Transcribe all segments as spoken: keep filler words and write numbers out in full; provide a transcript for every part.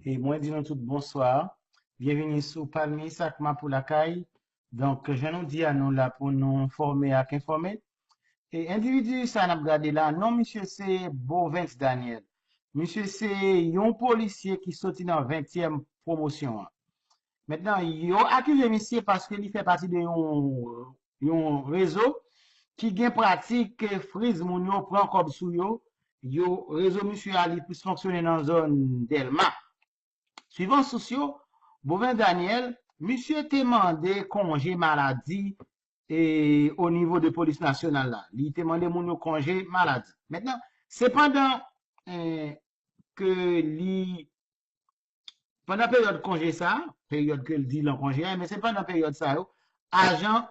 E mwen di nou tout bonswa. Byenvini sou Palmis ak Mapou Lakay. Donk, jan nou di a, nou la pou nou fòme ak enfòme. E endividi sa n ap gade la, non misye se Bovens Daniel. Misye se yon polisye ki soti nan ventyèm pwomosyon an. Mentnan, yo akize misye paske li fè pati de yon, yon rezo ki gen pratik friz moun yo, pran kòb sou yo. Yo, rezo misye a, li plis fonksyone nan zòn Dèlma. Suivan sous yo, Bovens Daniel, misye te mande konje maladi e o nivo de polis nasyonal la. Li te mande moun yo konje maladi. Mentnan, se pandan eh, ke li, pandan peryòd konje sa, peryòd ke l di l an konje a, men se pandan peryòd sa yo, ajan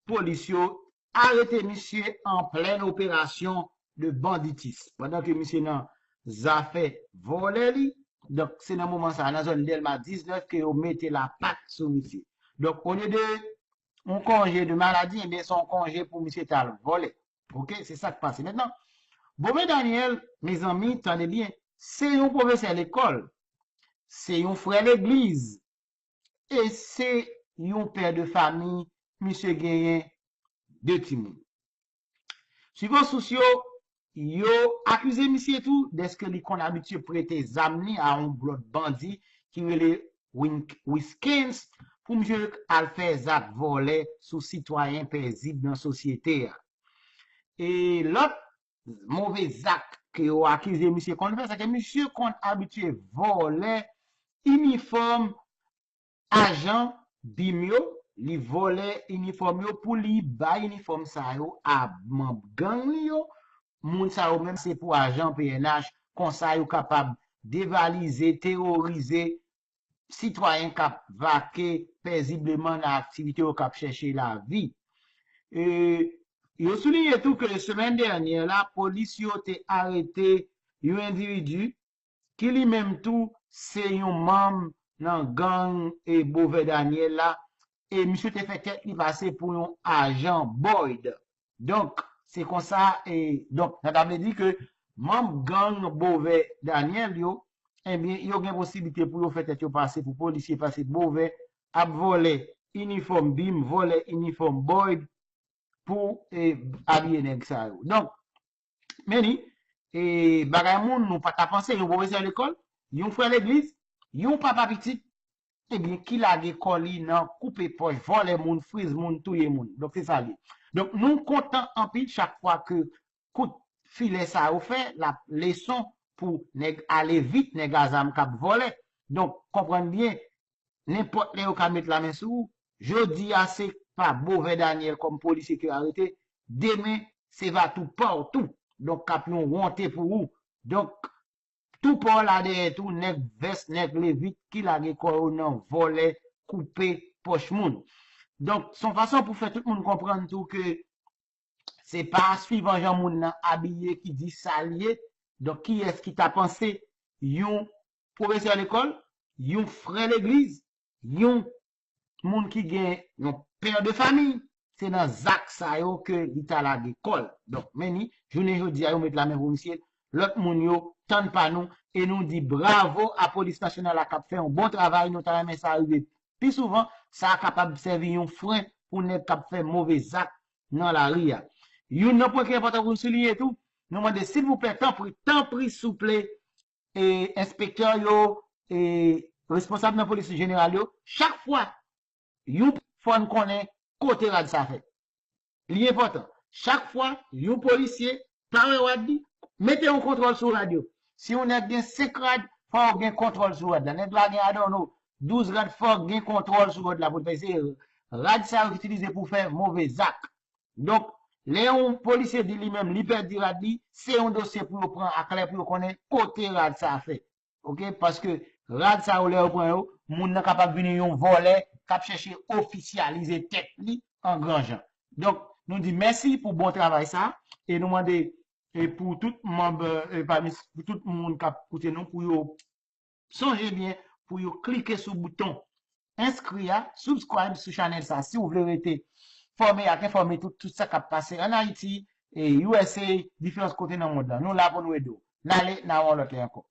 polis yo arete misye an plèn operasyon de banditis. Pandan ke misye nan zafè vòlè li, donk se nan moman sa, nan zòn Dèlma diznèf ke yo mete lapat sou misye. Donk, olye de yon konje de maladi, ebyen, se yon konje pou misye t al vòlè. Oke, se sa k pase. Mentnan, Bovens Daniel, mezanmi, tande byen, se yon pwofesè lekòl, se yon frè legliz, e se yon pè de fami, misye genyen de timoun. Suivan sous yo, yo akize misye tou dèske li konn abitye prete zam li a yon lòt bandi ki rele Wink-, Wiskens pou misye al fè zak vòlè sou sitwayen pezib nan sosyete a. E lòt move zak ke yo akize misye konn fè, se ke misye konn abitye vòlè inifòm ajan bim yo, li vòlè inifòm yo pou li bay inifòm sa yo a manm gang li yo. Moun sa yo menm se pou ajan P N H, konsa yo kapab devalize, teworize sitwayen k ap vake pezibleman nan aktivite yo, k ap chèche lavi. E, yo souliye tou ke semèn dènyè la, polis yo te arete yon endividi ki li menm tou se yon manm nan gang e Bovè Daniel la, e misye te fè tèt li pase pou yon ajan Boyd. Donk, se konsa, e, donk, sa ta vle di ke manm gang Bovè Daniel yo, ebyen, yo gen posiblite pou yo fè tèt yo pase pou polisye, paske Bovè ap vòlè inifòm bim, vòlè inifòm Boyd pou, e, abiye nèg sa yo. Donk, men li, e, bagay moun, nou pa ta panse, yon pwofesè lekòl, yon frè legliz, yon papa pitit, ebyen, ki lage kò li nan koupe pòch, vòlè moun, friz moun, touye moun. Donk, se sa li. Donk, nou kontan anpil chak fwa ke kout filè sa yo fè, l ap leson pou nèg ale vit, nèg a zam k ap vòlè. Donk, konprann byen, nenpòt lè yo ka met lamen sou ou. Jodi a, se pa Bovè Daniel kòm polisye ke yo arete, demen, se va tou pa w tou. Donk, k ap yon wonte pou ou. Donk, tou pa w la dèyè tou, nèg vès, nèg levit ki lage kò yo nan vòlè, koupe pòch moun. Donk, se yon fason pou fè tout moun konprann tou ke se pa swivan jan moun nan abiye ki di sa l ye. Donk, kiyès ki ta panse yon pwofesè lekòl, yon frè legliz, yon moun ki gen yon pè de fami, se nan zak sa yo ke li ta lage kò l. Donk, men ni, jounen jodi a, yo met lamen pou misye, lòt moun yo tann pa nou, e nou di bravo a Polis Nasyonal la k ap fè yon bon travay, nou ta renmen sa rive pi souvan, sa kapab sèvi yon fren pou nèg k ap fè move zak nan lari a. Youn nan pwen ki enpòtan pou nou souliye tou, nou mande silvouplè, tanpri, tanpri, souple, e, enspektè yo, e, responsab nan polis jeneral yo, chak fwa, yon, fò n konnen kote rad sa fèt. Li enpòtan. Chak fwa, yon polisye pa wè rad li, mete yon kontwòl sou rad yo. Si yon nèg gen senk rad, fò w gen kontwòl sou rad la. Nèg la gen, I don't know, douz rad, fò w gen kontwòl sou rad la pou l fè. Se rad sa yo ki itilize pou fè move zak. Donk, lè yon polisye di li menm li pèdi rad li, se yon dosye pou yo pran aklè, pou yo konnen kote rad sa fèt. Oke? Paske rad sa yo, lè yo pran yo, moun nan kapab vini yon vòlè k ap chèche ofisyalize tèt li an gran jan. Donk, nou di mèsi pou bon travay sa, e nou mande, e pou tout manm, e, pami, pou tout moun k ap koute nou, pou yo sonje byen, pou yo klike sou bouton enskri a, subscribe sou chanèl sa, si w vle rete fòme ak enfòme tout, tout sa k ap pase ann Ayiti, e U S A, diferans kote nan mond lan. Nou la pou nou ede w. N ale, n a wè w lòt lè ankò.